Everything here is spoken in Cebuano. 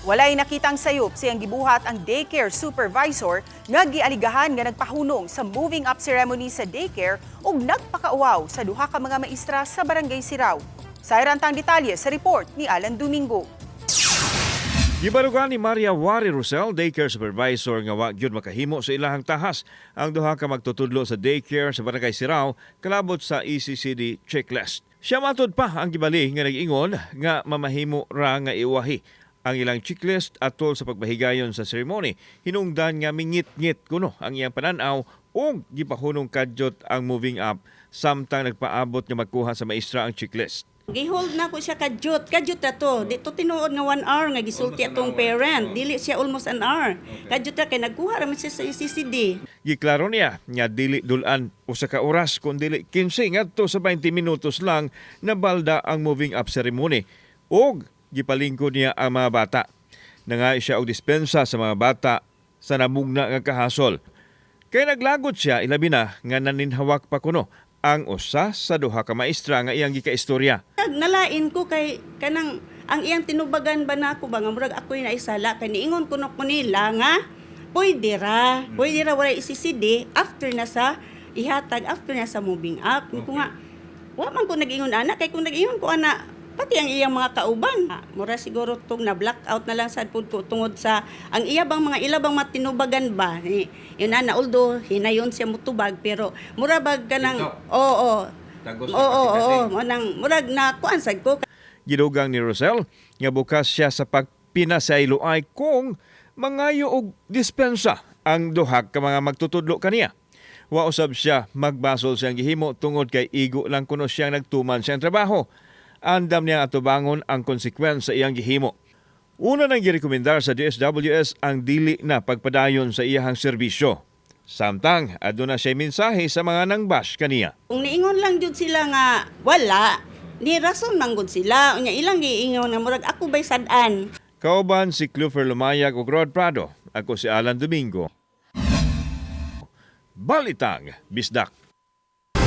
Walay nakitang sayop sa iyang gibuhat ang daycare supervisor nga gialigahan nga nagpahunong sa moving up ceremony sa daycare ug nagpakauwaw sa duha ka mga maestra sa Barangay Sirao. Sa tang detalye sa report ni Alan Domingo. Gibarugan ni Maria Wari Rosel, daycare supervisor, nga wa gyud makahimo sa ilahang tahas ang duha ka magtutudlo sa daycare sa Barangay Sirao kalabot sa ECCD checklist. Siya matud pa ang gibali nga nag-ingon nga mamahimo ra nga iwahi ang ilang checklist atol sa pagpahigayon sa ceremony, hinungdan nga mingit-ngit kuno ang iyang pananaw ug gipahunong kadyot ang moving up samtang nagpaabot nga magkuha sa maestra ang checklist. Gihold na ko siya kadyot. Kadyot na to. Di to tinuod nga 1 hour nga gisulti atong parent. Dili siya almost an hour. Kadyot ra kay nagkuha ra man siya sa ECCD. Giklaro niya nga dili dulan usa ka oras kun dili 15 ngadto sa 20 minutos lang na balda ang moving up ceremony ug gipalingkod niya ang mga bata. Nangay siya og dispensa sa mga bata sa namugna nga kahasol. Kay naglagot siya, ilabi na nga naninhawak pa kuno ang usa sa duha ka maestra nga iyang gikaistorya. Nalain ko kay kanang ang iyang tinubagan ba na ako ba nga murag ako'y naisala kay niingon kuno ko nila nga pwede ra, pwede ra wala ECCD after na sa ihatag, after na sa moving up. Okay. Ko nga wa man ko nag-ingon ana kay kung nag-ingon ko ana, pati ang iyang mga kauban. Ah, mura siguro tong na blackout na lang sad pud ko tungod sa ang iya bang mga ila bang matinubagan ba ni yun ana, although hinayon siya mutubag, pero mura bag kanang oo oo oo mo nang murag na kuan sad ko. Gidugang ni Rosel nga bukas siya sa pagpinasayloay kung mangayo og dispensa ang duha ka mga magtutudlo kaniya. Wa usab siya magbasol siyang gihimo tungod kay igo lang kuno siyang nagtuman siyang trabaho. Andam niya atubangon ang konsekwensya sa iyang gihimo. Una nang girekomendar sa DSWS ang dili na pagpadayon sa iyahang serbisyo. Samtang aduna siya mensahe sa mga nangbash kaniya. Kung niingon lang jud sila nga wala, ni rason man gud sila. Unya ilang giingon nga murag ako bay sad-an. Kauban si Clufer Lumayag ug Rod Prado. Ako si Alan Domingo. Balitang Bisdak.